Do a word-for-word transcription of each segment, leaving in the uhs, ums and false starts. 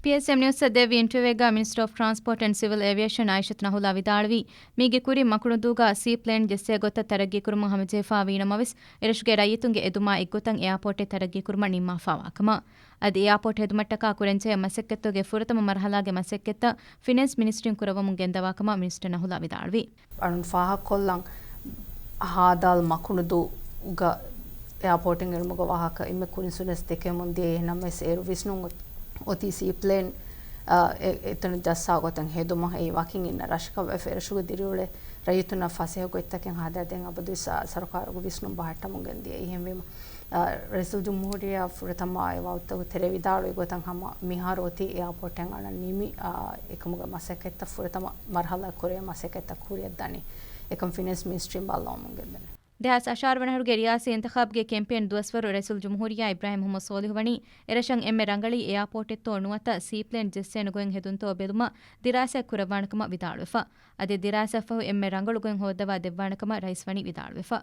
ޕީއެސްއެމް ނިއުސްއަށް ދެއްވި އިންޓަވިއުގަ މިނިސްޓަރ އޮފް ޓްރާންސްޕޯޓް އެންޑް ސިވިލް އޭވިއޭޝަން އައިޝަތު ނަހުލާ ވިދާޅުވީ، މީގެ ކުރިން މަކުނުދޫގަ ސީޕްލޭން ޖެއްސޭ ގޮތަށް ތަރައްގީކުރުމަށް ހަމަޖެހިފަ ވީނަމަވެސް، އެރަށުގެ ރައްޔިތުންގެ އެދުމާ އެއްގޮތަށް އެއާޕޯޓެއް ތަރައްގީކުރުމަށް ނިންމާފަވާކަމަށް. އަދި އެއާޕޯޓް ހެދުމަށްޓަކާ ކުރަންޖެހޭ މަސައްކަތުގެ ފުރަތަމަ މަރުހަލާގެ މަސައްކަތްތައް ފިނޭންސް މިނިސްޓްރީން ކުރައްވަމުން ގެންދަވާކަމަށް މިނިސްޓަރ ނަހުލާ ވިދާޅުވީ. އަޅުން ފާހަގަކޮށްލަން، ހާދާލް މަކުނުދޫގަ އެއާޕޯޓެއް އެޅުމުގެ ވާހަކަ އެންމެ ކުރިންސުރެސް ދެކެމުން ދިޔަ. އެހެންނަމަވެސް އޭރު ވިސްނުން އޮތީ ސީޕްލޭން، އާ، އެ-، އެތަނު ޖައްސާ ގޮތަށް ހެދުމަށް. އެއީ ވަކިން އިންނަ ރަށަކަށް ވެފަ އެރަށުގެ ދިރިއުޅޭ ރައްޔިތުންނަށް ފަސޭހަ ގޮތްތަކެއް ހަދާދޭން އަބަދުވެސް، އާ، ސަރުކާރުގެ ވިސްނުން ބަހައްޓަމުން ގެންދިޔަ. އެހެންވީމަ، އާ، ރައީސުލްޖުމްހޫރިއްޔާ ފުރަތަމަ އެ ވަގުތުގެ ތެރޭ ވިދާޅުވި ގޮތަށް ހަމަ މިހާރު އޮތީ އެއާޕޯޓެއް އަޅަން ނިމި، އާ، އެކަމުގެ މަސައްކަތްތައް ފުރަތަމަ މަރުހަލާ ކުރޭ މަސައްކަތްތައް ކުރިއަށްދަނީ. އެކަމަށް ފިނޭންސް މިނިސްޓްރީން ބައްލަވަމުން ގެންދަނީ. ދެހާސް އަށާރަ ވަނަ އަހަރުގެ ރިޔާސީ އިންތިޚާބުގެ ކެމްޕޭން ދުވަސްވަރު ރައީސުލްޖުމްހޫރިއްޔާ އިބްރާހިމް މުޙައްމަދު ސޯލިހު ވަނީ އެރަށަށް އެންމެ ރަނގަޅީ އެއާޕޯޓެއްތޯ ނުވަތަ ސީޕްލޭން ޖެއްސޭނެ ގޮތް ހެދުންތޯ ބެލުމަށް ދިރާސާ ކުރައްވާނެކަމަށް ވިދާޅުވެފަ. އަދި ދިރާސާއަށްފަހު އެންމެ ރަނގަޅު ގޮތް ހޯއްދަވާ ދެއްވާނެކަމަށް ރައީސް ވަނީ ވިދާޅުވެފަ.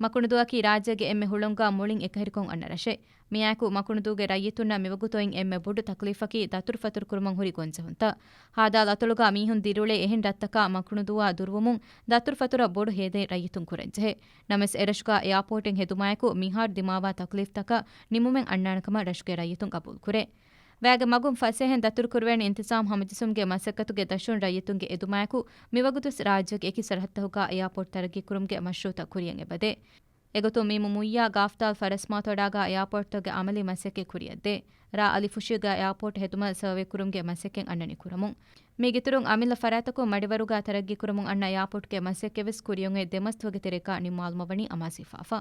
މަކުނުދޫއަކީ ރާއްޖޭގެ އެންމެ ހުޅަނގާ މުޅިން އެކަހެރިކޮށް އަންނަ ރަށެއް. މިއާއެކު މަކުނުދޫގެ ރައްޔިތުންނަށް މިވަގުތު އޮތް އެންމެ ބޮޑު ތަކްލީފަކީ ދަތުރުފަތުރު ކުރުމަށް ހުރި ގޮންޖެހުންތައް. ހާދާ އަތޮޅުގަ މީހުން ދިރިއުޅޭ އެހެން ރަށްތަކަށް މަކުނުދޫއާ ދުރުވުމުން ދަތުރުފަތުރަށް ބޮޑު ހޭދައެއް ރައްޔިތުން ކުރަންޖެހޭ. ނަމަވެސް އެރަށުގަ އެއާޕޯޓެއް ހެދުމާއެކު މިހާރު ދިމާވާ ތަކްލީފްތަކަށް ނިމުމެއް އަންނާނެކަމަށް ރަށުގެ ރައްޔިތުން ގަބޫލުކުރޭ. ވައިގެ މަގުން ފަސޭހައިން ދަތުރުކުރެވޭނެ އިންތިޒާމް ހަމަޖެއްސުމުގެ މަސައްކަތުގެ ދަށުން ރައްޔިތުންގެ އެދުމާއެކު މިވަގުތުވެސް ރާއްޖޭގެ އެކި ސަރަހައްދުތަކުގަ އެއާޕޯޓް ތަރައްގީކުރުމުގެ މަޝްރޫއުތައް ކުރިއަށް އެބަދޭ. އެގޮތުން މީމު މުއްޔާ ގާފްދާލް ފަރަސްމާތޮޑާގަ އެއާޕޯޓްތަކުގެ އަމަލީ މަސައްކަތް ކުރިއަށްދޭ. ރ. އަލިފުށީގަ އެއާޕޯޓް ހެދުމަށް ސަރވޭ ކުރުމުގެ މަސައްކަތް އަންނަނީ ކުރަމުން. މީގެއިތުރުން އަމިއްލަ ފަރާތަކުން މަޑިވަރުގަ ތަރައްގީކުރަމުން އަންނަ އެއާޕޯޓްގެ މަސައްކަތްވެސް ކުރިއަށް އޮތް ދެމަސްދުވަހުގެ ތެރޭގަ ނިންމާލުމަށް ވަނީ އަމާޒުވެފަ.